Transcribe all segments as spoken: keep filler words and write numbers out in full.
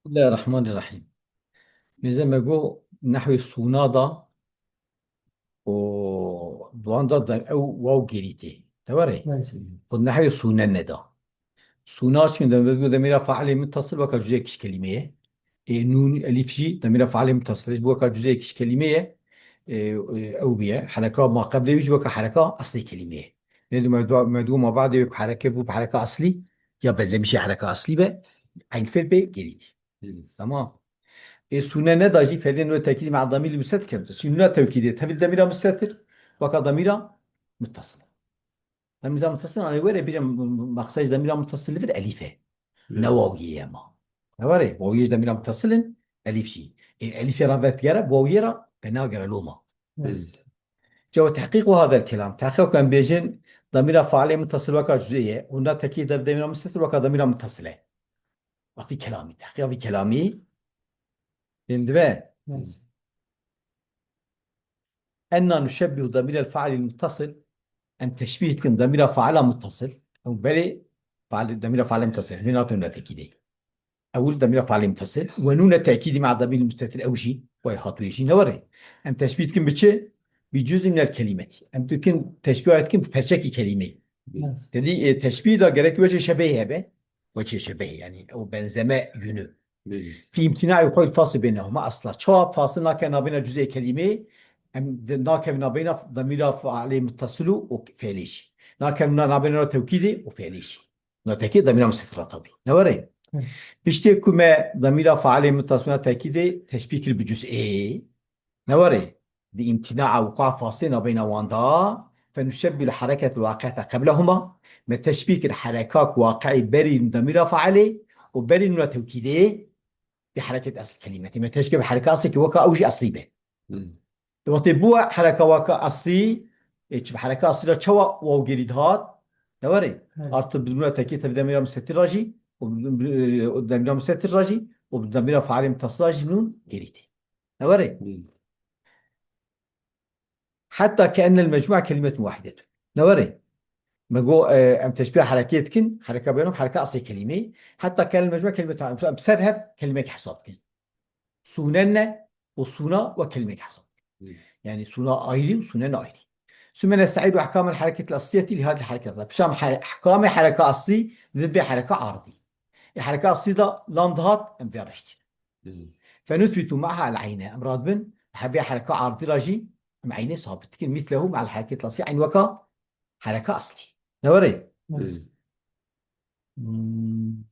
Bismillahirrahmanirrahim. Mêze me got nehwê sûna da û duwan da de ew waw gerîtê. Te were? Neyse. Û nehwê sûne ne da. Sûna çi de, de, demîra failê muttasil weka cüzeyek ji kelîme ye. Ê nûn, elîf jî demîra failê muttasil ji weka cüzeyek ji kelîme ye. Ê, ê, ew biye. Hereka ma qeblê wî jî weka hereka eslê kelîme ye. Ne du mevdu, mevdu ma ba'dê wek hereke bû bi hereka eslî ya benzemişê hereka eslî be. Eyn fêl bê gerîtî. Tamam. Ê sûne ne da jî felê nûne tekîdî me'a damîrî mustetir kevte. Çi nûna tewkîdê tevî demîra mustetir, weka damîra muttasil. Demîra muttasil, anê were bîre maqsed demîra muttasil vir elîf e. Ne wawiyê ye ma. Ne were, wawiyê ji demîra muttasil in, elîf jî. Ê elîfê ra vetigere, wawiyê ra venagere loma. Cewa tehqîq û hadel kelam. Tehqîq em bêjin, damîra failê muttasil weka cüzê ye. Û na tekî dev demîra mustetir weka damîra muttasil e. Vî kelamî, tehqîqa vî kelamî. Fêm dibe? Enna nuşebbihu damîrel failî muttasil. Em teşbîh dikin damîra faila muttasil. Ew belê fail, damîra failê muttasil. Min natin ne tekîdê. Ewil damîra failê muttasil. Ve nûne tekîdî ma damîrî mustetir ew jî. Way hatûyê jî ne were. Em teşbîh dikin bi çi? Bi cüz'in minel kelîmetî. Em dikin teşbîh dikin bi perçekî kelîmeyî. Tedî, e, teşbîh da gerek wecê şebehê hebe. Wecê şebehê, yani o benzeme yönü. Fi imtina'i wuqu'il fasli beynehuma asla. Çawa fasil nake nabêna cüzê kelîmê, em de, nakevin nabêna damîra failê muttasilû û fiilê jî. Nakevin na-, nabêna tewkîdê û fiilê jî. Na tekî damîra mustetir ra tabî. Ne were? Piştê ku me damîra failê muttasilû na tekîdê teşbîh kir bi cüz'ê. Ne were? Di îmtîna'a wuqua faslê nabeyna wan da, fe nuşebbîl hereket waqi'te qeblehuma, me teşbîh kir hereka ku waqi'î berî demîra failê û berî nûna tewkîdê bi hereket esl kelîmetî. Me teşbîh bi hereka eslê ki weka ew jî eslî be. Hmm. Wextê bû hereka weka eslî, ê, çi bi hereka eslî de çawa waw gerî dihat? Ne were? Evet. Artı bi nûna tekî tev demîra mustetir ra jî û bi, bi, û demîra mustetir ra jî û bi demîra failê muttasil ra jî nûn gerî tê. Ne were? Hmm. Heta ke ennel mecmua kelimetun wahidetun. Ne were? Me go, e, em teşbîha herekê dikin, hereka beynehum, hereka eslê kelîmeyê. Heta ke ennel mecmua kelimetun, em ser hev kelimek hesab dikin. Sûnenne û sûna we kelimek hesab dikin. Hmm. Yani sûna ayrı û sûnenne ayrı. Sümme nesta'îdu ahkamel hereketil esliyeti li hadil hereketil. Pişam here-, ahkamê hereka eslî, li vê hereka ardî. E, hereka eslî da lam dihat, em vê reştî. Hmm. Fe nuthbitu ma'ha el ayne. Em radibin, hevê hereka ardî ra jî, em eynê sabit dikin. Mithlehu ma'al hereket eslî. Eyn weka hereka eslî. Ne were? Hmm. Hmm.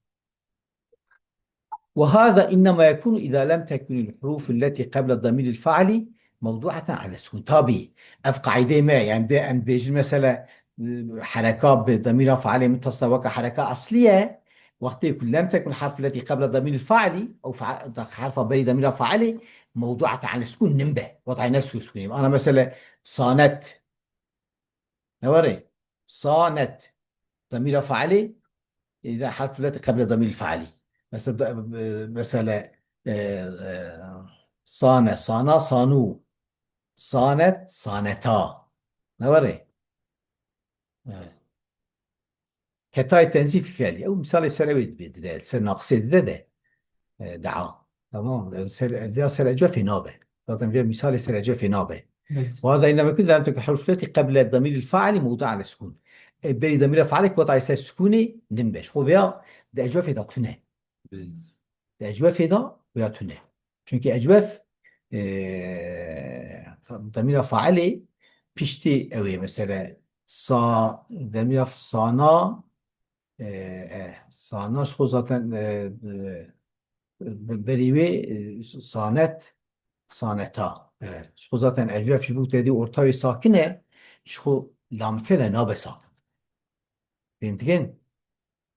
Ve hâzâ innema yekûnu izâ lem tekunil hurûful letî qeble damîril faili mewdû'eten ale sukûn. Tabî, ev qaîdeyê me, yani de em dibêjin mesela, e, hereka bi damîra failê mutasila weke hereka eslî ye. Wextê ku lem tekun harful letî qebla damîril failî, ew fa-, da-, herfa berî damîra failê, mewdû'eten ale sukûn nin be. Wata ne sukûn sukûnê. Ana mesela sanet. Ne were? Sanet. Damîra failê, e, da harful letî qebla damîril failî. Mesela, da, e, mesela, e, e, sane, sana, sanû. Sanet, saneta. Ne were? Evet. Ketayê tenzîf fiilî. Ew misalê ser ew ê dide, ser naqisê dide de, e, daa. Tamam. Ew ser, ev ya ser ecwefê nabe. Zaten vê misalê ser ecwefê nabe. Evet. Ve hâzâ innema yekûnu izâ lem tekun hurûful letî qeble damîril faili mewdû'eten ale sukûn. E, berî damîra failê ku wata ser sukûnê nin be. Xwe veya di ecwefê de tune. Evet. Di ecwefê de veya tune. Çunkî ecwef, e, demîra failê piştî ew ê, mesela, sa-, demîra sana, e, e, sana ji xwe zaten, e, e, be-, berî wê, e, sanet, saneta. E, ji xwe zaten ecwef ji bo tedî orta wê sakin e, ji xwe lamfele nabe sakin. Fêm dikin?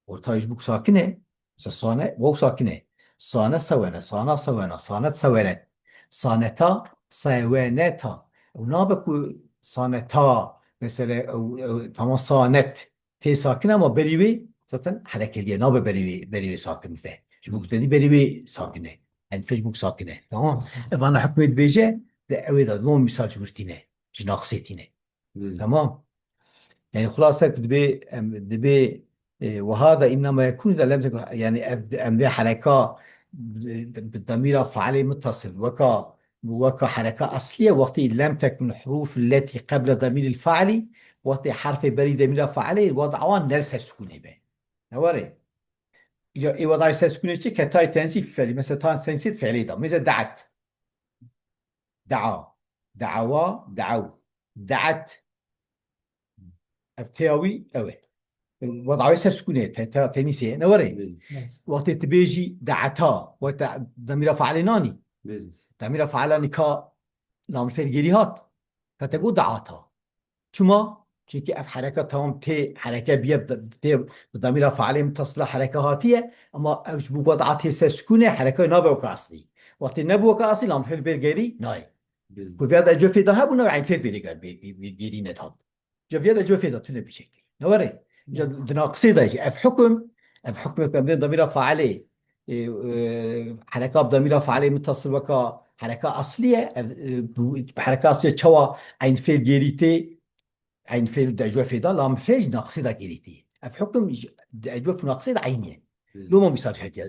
Ortayê ji bo ku sakin e. Mesela sane, waw sakin e. Sane sewene, sana sewena, sanet sewenet. Saneta seweneta. Ew nabe ku saneta, mesela, ew, ew, tamam sanet. Tê sakin ama berî wê zaten herekeliye. Nabe berî wê, berî wê sakin be. Ji bo ku te dî berî wê sakin e. Elfe ji bo ku sakin e. Tamam. Ev ana hukmê dibêje, de ew ê de non misal ji wir tîne. Ji naqisê tîne. Hmm. Tamam. Yani xulasa ku dibê, em, dibê, e, ve hâzâ innema yekûnu izâ lem tekun, yani ev, em vê hereka bi, bi demîra fealê mutasil, weka, weka hereka eslî ye, wextê lem tekun huruf leti qebla demîril fealî, wextê herfê berî demîra fealê, weda wan ner ser sukûnê be. Ne were? Ya ê wedayê ser sukûnê çi? Ketayê tensî felî. Mesela tan tensî felî da. Mesela daet. Dea. Deawa, deaw. Daet. Ev teya wî ew e. Wedayê ser sukûnê, te, te, tenîsê, ne were? Evet. Wextê tu bêjî daeta, we te demîra fealê nanî. Evet. Demîra fealanî ka lamfêr gerî hat. Ka te got daata. Çima? Çunkî ev hereka tamam tê hereke biye, tê bi damîra fealê mutasila hereke hatiye, ama ev ji bo ku da tê ser sukûnê hereke nabe weke aslî. Wextê nebû weke aslî, lamfêl bêr gerî nayê. Bildim. Ku viya de cofê de hebû, ne eynfêl bêrê ger-, bê-, bê-, bê-, gerî nedan. Ca viya de cofê de tune bir şeklî. Ne were? Ca di naqisê de jî ev hukum, ev hukmek em dên damîra fealê, e, e, hereka bi damîra fealê mutasil weka hereka aslî ye. Ev, e, bu, hereka aslî ye çawa eynfêl gerî tê, eynfêl de cofê de, lamfêl ji naqisê de gerî tê. Ev hukum ji, di ecwef û naqisê de eynî ye. Hı. Loma misal hetiye,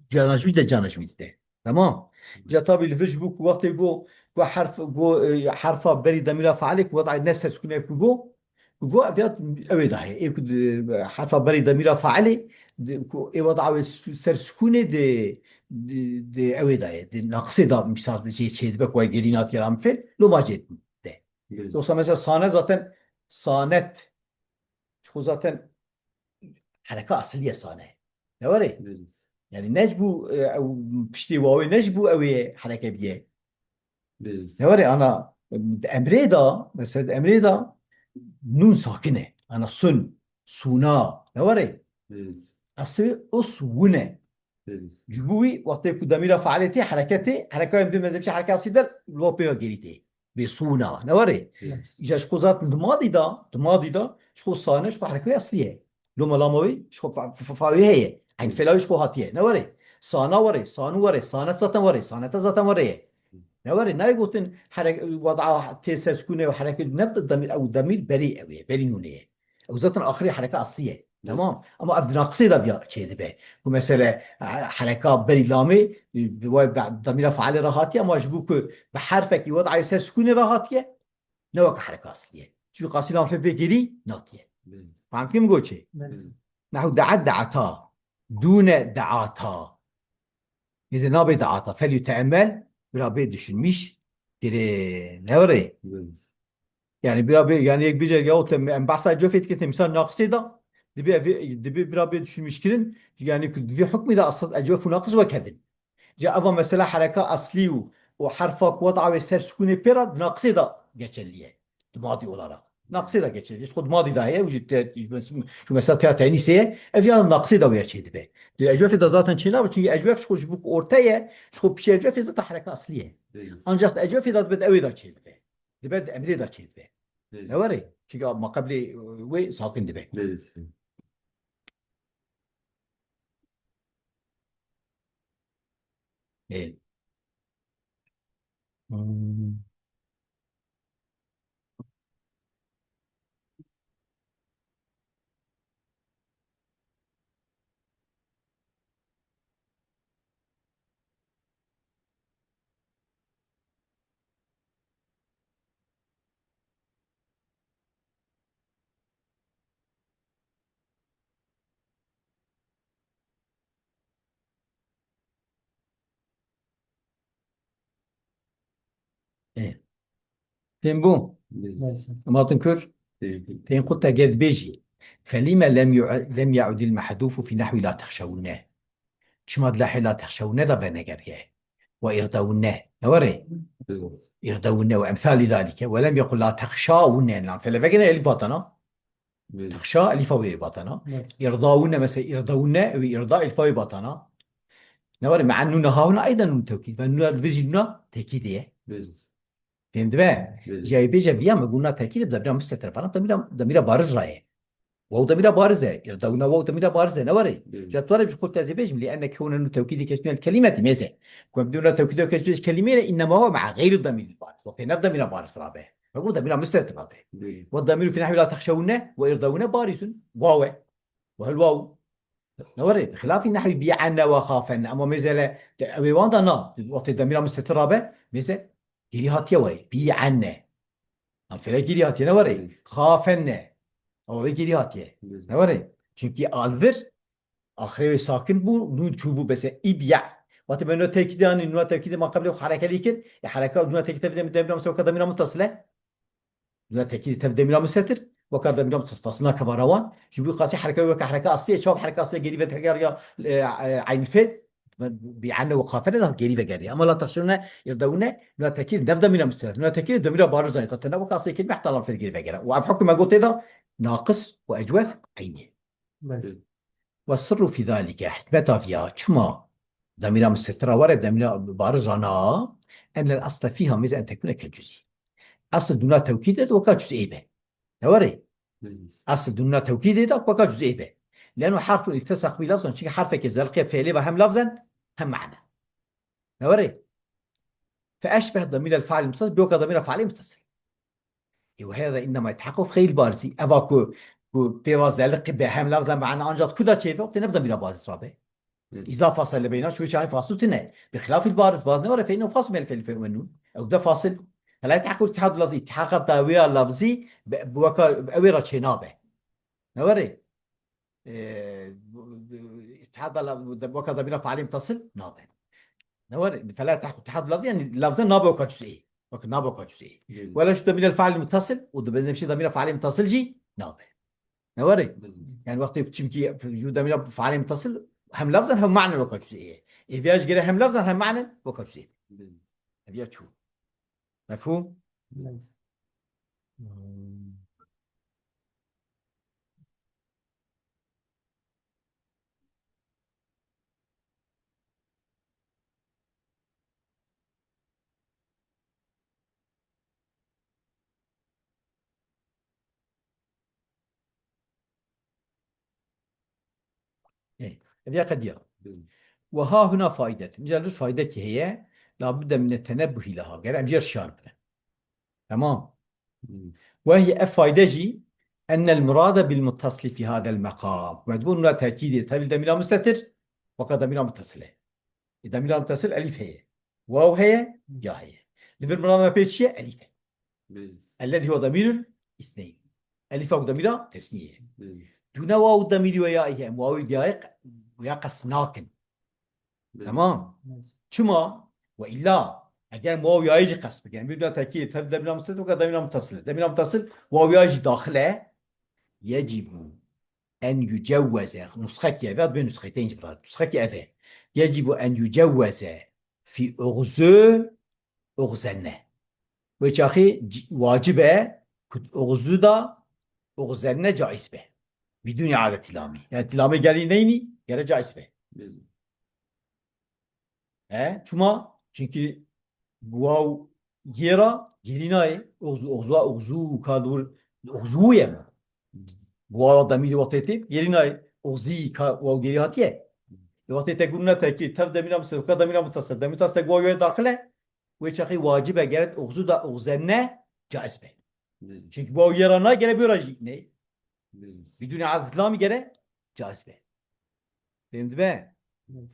cana ji wî de cana ji wî dide. Tamam. Hı. Ca tabî li vir ji bo ku wextê go, go herf, go, e, herfa berî demîra fealê ku weda ne ser sukûnê ku go, ku go ev ya ew ê da heye. Ê ku di, herfa berî demîra fealê, di, ku ê weda ew ê su-, ser sukûnê di, di, di ew ê da ye. Di naqisê da misal jê çê dibe ku gerî natiye lamfêl, loma jê de. Hı. Yoksa mesela sane zaten sanet. Ji xwe zaten hereka asiliye sane. Ne were? Biliriz. Yani ne ji bo, e, ew piştê wawê ne ji bo ew ê hereke biye. Biliriz. Ne were? Ana, e, emrê da, mesela emrê da nun sakine. Ana sun, suna. Ne were? Biliriz. Aslı o sune. Ji bo wî wextê ku demîra fealê tê, hereke tê, hereka em dê mezhebçi hereka asî der, lo pê gerî tê. Bê sûna, ne were? Yes. Îca ji xwe zaten di madî da, di madî da, ji xwe sane, ji xwe hereka asî ye. Loma lama wî, ji xwe fa-, fa-, fa-, wî heye. Eyn fela wî ji xwe hatiye, ne were? Sana were, sanu were, sanet zaten were, sanete zaten were ye. Ne were? Nayê gotin here-, wada tê ser sukûnê û hereke ne demîr, ew demîr berî ew ye, berî nûnê ye. Ew zaten axirê hereka aslî ye. Evet. Tamam. Ama ev di naqisê de viya çêdibe. Ku mesele, e, hereka berî lamê, e, bi wê be-, demîra fealê re hatiye, ama ji bo ku bi herfekî weda ser sukûnê re hatiye, ne weke hereka aslî ye. Çi qasî lam fê pê gerî natiye. Evet. Fehm kim goçê? Evet. Nehu daet daeta. Dûne daata. Nîzê nabê daata. Fel yuteemmel, bira bê düşünmüş, girê, ne were? Evet. Yani bira bê, yani yek bêje ya te em behsa ecwefê dike te misal naqisê da, dibe ev, dibe bira bê düşünmüş kirin, yani ku divê hukmî de asıl ecwef û naqis wekevin. Ca eva mesela hereka aslî û, û herfa ku wada wê ser sukûnê pê re di naqisê de geçerli ye. Di madî olarak. Naqisê de geçerli. Ji xwe di madî de heye û ji te, ji mes-, ji mesela teya tenîsê ye, ev jî naqisê de wê çêdibe. Di ecwefê de zaten çênabe, çünkü ecwef ji xwe ji bo ku orte ye, ji xwe piştî ecwefê zaten hereka aslî ye. Ancak ecwefê de dibe di ewê de çêdibe. Dibe di emrê de çêdibe. Evet. Ne were? Çünkü ma qeblê, e, wê sakin dibe. Evet. Evet. Hmm. Ê. Fêm bû? Neyse. Em hatin kur? Fêm. Tên qut eger dibêjî, "Felîme lem yu-, lem yaudil mehdufu fî nehwî la texşewne?" Çima di lehê la texşewne de venegeriye? Ve irdewne. Ne were? Evet. Irdewne ve emsalî zalike. Ve lem yekul la texşawne. Lan fele vegene elif vatana. Evet. Texşa elifa wê batana. Evet. Îrdawune mesela, îrdawune, ew îrda elifa wê batana. Ne were, me'en nûne hahuna eyden nûn tewkîd. Ve nûna li vir jî nûna tekîdê ye. Evet. Fêm dibe? Evet. Jî ew bêje viya me guna tekîd bi demîra mustetir falan, demîra, demîra bariz ra ye. Waw demîra bariz e. Îrdawune waw demîra bariz e. Ne were? Evet. Ca tu were bi xwe terzê bêjim, li enne kewne nûn tewkîdê kesbî el kelimeti mêze. Ku em dûna tewkîdê kesbî kelimê ne, innema huwa me'a geyri demîrî bariz. Wextê ne demîra bariz ra be. Ve got demîra mustetir be. Bê. Ve demîru fî nehwî la texşewne ve îrdewne barizun. Waw e. Ve hel waw. Ne were, xilafî nehwî bî'enne ve xafenne. Ama mêzele, de, ew ê wan da na. Wextê demîra mistetir rabe, mêze gêrî hatiye wayê. Bî'enne. Em fêre gêrî hatiye, ne were. Xafenne. Ama wê gêrî hatiye. Ne were. Çünkü alvir, axirê wê sakin bû, nûn çûbû bese. Îbya. Wate me nûna tevkîdê anî, nûna tevkîdê ma qeblê xwe hereke lê kir. Ya hereka, nûna tevkîdê tevkîdê demîra mistetir, weka demîra mitasile. Nûna tevkîdê tev demîra mistetir, weka demîra mitasile. Fasl nake mara wan. Ji bo qasî hereka weke hereka aslî ye, çav hereka aslî ye, gêrî vetegeriya, e, e, eynî fêl. Bî'enne ve xafenne da gêrî vegeriya. Ama la texşirûne, îrdewûne, nûna tevkîdê dev demîra mistetir. Nûna tevkîdê demîra bariz anî. Te ne weke aslî kelîme heta lan fêl gêrî vegere. Û ev hukm me gotê da, naqis û ecwef eynî. Belê. Ve sirru fî zalike, hikmeta viya, çima demîra mistetir ra were, demîra bariz ra na, ennel asle fîha mêze en tekûne kel cüzî. Asl dûna tewkîdê de weka cüz'ê be. Ne were? Belê. Asl dûna tewkîdê de weka cüz'ê be. Leno harfun iltesak bi lafzan, çünkü harfeke zelqê fiilê ve hem lafzen hem mane. Ne were? Fe eşbeh demîrel fail muttasil, bi weka demîra failê muttasil. Ê, ve heyda innema yetehakku xeyrî barizî. Eva ku, ku pêva zeliqî be hem lafzen mane ancak ku da çêve, wextê ne bi demîra bariz rabe. Hı. Îza fasile beyna, şu çaxê fasû tine. Bi xilafî bariz, baz ne were, fe innehu fasil mel fel fe ve nûn. Ew de fasil. Fela yetehakku ittihadu lafzî, ittihaka dawiya lafzî, be, bi weka, ew ê ra çênabe. Ne were? E, bu, bu, ittihada la-, bu, de, weka demîra failê muttasil nabe. Ne were? Fela tah-, ittihad lafzî, yani lafze nabe weka cüz'ê. Weka nabe weka cüz'ê. Hı. Wela şu demîra fail muttasil, û de benzem şey demîra failê muttasil jî nabe. Ne were? Hı. Yani wextê çünkü şu demîra failê muttasil hem lafzen hem manen weka cüz'ê ye. Ê viya jî gere hem lafzen hem manen weka cüz'ê. Hı. Ev ya çû. Mefhûm? Hı. Hmm. Ê, ev ya qediya. Hı. Ve ha huna faydetun. Îca li fayde ki heye, la budde mine tenebbuhi laha. Gere em jê şiyar bine. Tamam. Hı. Ve hiye ev fayde jî, ennel murade bil muttasili fi hadel meqam. Ve dibû nûna tekîdê, tevil demîra mustetir, weka demîra muttasile. E, demîra muttasil elîf heye. Waw heye, ya heye. Li vir mirada me pê çi ye? Elîf e. Belê. Ellezî huwe damîrul îsneyn. Elîfa ku demîra tesnîye ye. Belê. Dûne waw damîrî we ya heye. Em wawî diyaye q-, ya qes nakin. Belê. Tamam. Belê. Çima? Ve illa, eger em waw yayê jî qes bikin. Em bî dûna tekî, tev demîra muttasil, weka demîra muttasil e. Demîra muttasil, waw yayê jî daxil e. Yecîbu en yucewweze, nusxekî ev e, dibê nusxetên jî birat. Nusxekî ev e. Yecîbu en yucewweze fî uxzu uxzenne. Wê çaxî c-, wacib e ku uxzu da uxzenne caiz be. Bidûnî adetî lamî. Yani lamê gelî neynî, gere caiz be. Belê. He? Çima? Çünkü waw yê ra gêrî nayê. Uxzu, uxzua, uxzu, ka dûr, uxzu ye mi? Waw demîrî wextê tê gêrî nayê. Uxzî ka waw gêrî hatiye. E, wextê te gurûna tekî, tev demîra mustetir, ka demîra muttasil, demîra muttasil waw yê daxil e. Wê çaxî wacib e geret uxzu da uxzenne caiz be. Belê. Çünkü waw yê ra na gere bê ra jî ne. Belê. Bidûnî adetî lamî gere caiz be. Fehim dibe? Belê.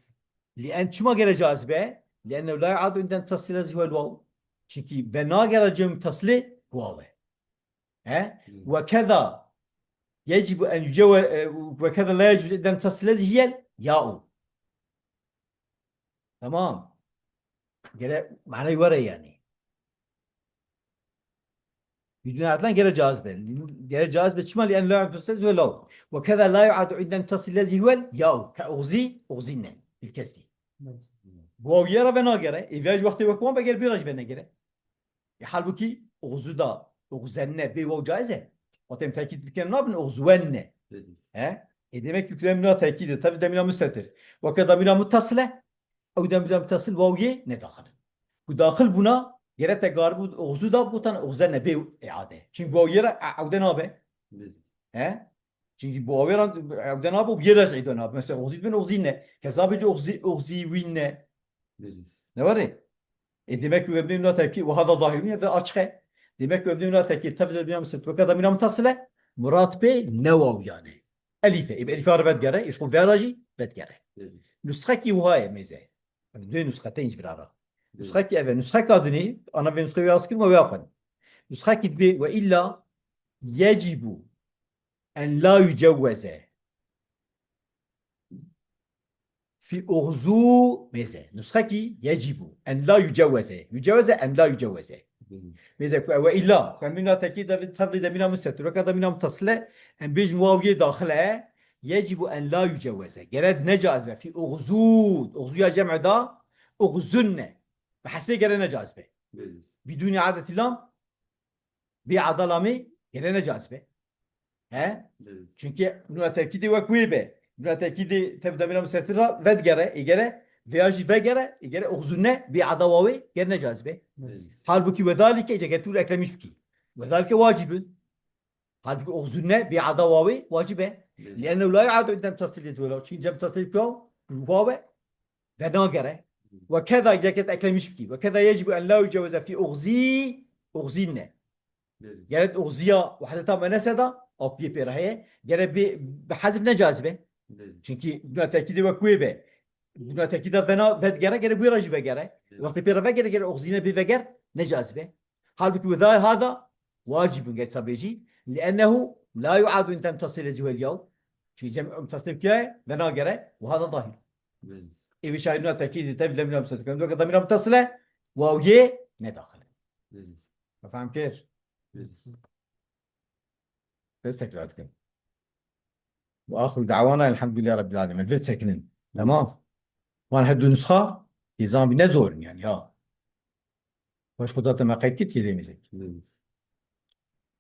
Li en çima gere caiz be? Li ennehu la yu'addu inden tasile zî huwel waw. Çünkü ve nagere cem tasile waw e. He? Belê. Ve keza yecibu en yucewe, e, ve keza la yecuz inden tasile zî hiyel ya'u. Tamam. Gere manayî were yani. Bidûnî adetî lamî gere caiz be. Gere caiz be çima? Li en la yu'addu inden tasile zî huwel waw. Ve keza la yu'addu inden tasile zî huwel ya'u. Ke uxzî, uxzînne. Bil kesrî. Bi waw yê ra ve nagere. Ê viya jî wextê wek wan be gere bê ra jî ve negere. E, halbukî uxzu da, uxzenne, bê waw caiz e. Wextê em tekîd bikin nabin uxzuwenne. Belê. He? E, demek ki kulem na tekîd e, tev demîra mustetir. Weke demîra muttasile, ew demîra muttasil waw yê nedaxilin. Ku daxil bûna, gere te garibû uxzu da, gotan uxzenne bê îade. Çünkü waw yê ra e-, ewde nabe. Belê. He? Çünkü bi wawê ra ewde nabe, bi yê re jî ewde nabe. Mesela uxzî dibin uxzînne. Keza bêje uxzî, uxzîwînne. Belê. Ne were? E, demek ki webnê nûna tekî, ve hada zahirûn ye, ve açık e. Demek ki webnê nûna tekî, tev demîra mustetir, weke demîra muttasil e. Murat bê ne waw yani. Elîf e. Ê bi elîfa re vedigere, ê ji xwe vê re jî vedigere. Nusxekî wiha ye mêze. Ev duyê nusxeteyên ji vira re. Nusxekî ev e. Nusxeka dinê, ana vê nusxeyê wê askir me wê xwend. Nusxekî dibê we illa yecîbu en la yucewweze. Fî uxzû mêze. Nusxekî yecîbû. En la yuceweze. Yuceweze en la yuceweze. Mêze ku ew e îlla. Ku em bîna tekî de tevlî demîna mustetir. Weke demîna mutasile. Em bêjin waw yê daxile. Yecîbû en la yuceweze. Gere necaiz be. Fî uxzû. Uxzûya cem'e da. Uxzunne. Bi hesbê gere necaiz be. Bidûnî adetî lam. Bê eda lamê gere necaiz be. He? Çunkî nûna tekîdê wek wê be. Nûna tekîdê tev demîra misetir ra vedigere, ê gere, veya jî vegere, ê gere uxzunne bê eda wawê gere necaiz be. Halbukî wedalike, îca gere tu eklemiş bikî. Wedalike wacib in. Halbukî uxzunne bê eda wawê wacib e. Liennehu la yuadu indem tasdîl welaw. Çin cem tasdîl piyaw, wawe, venagere. Ve keza îca gere eklemiş bikî. Ve keza yecbu en la yuceweze fî uxzî, uxzînne. Gere uxziya wehdeta menese da, apiyê pê re heye. Gere bi, bi hezf necaiz be. Çunkî bidûna tekîdê wek wê be. Bidûna tekîda vena, vegere, gere wê re jî vegere. Wextê pê re vegere, gere uxzîne bê veger, necaiz be. Halbukî weda hada wacibun, gere sa bêjî. Liennehu la yuadu indem tasdîl welaw. Çunkî cem tasdîl kiyaye, venagere, û hada dahil. Ê wê şahidûna tekîdê tev demîra mustetir. Weke demîra mutasile, waw yê nedaxile. Me fehm kir? Bes tekrar dikim. Ve axiru da'wana elhamdülillahi rabbil alemin. Vir çekinin. Tamam. Van her du nusxa, nizam ne zor yani ya. Baş xwe zaten me qeyd kir, yê demîzek.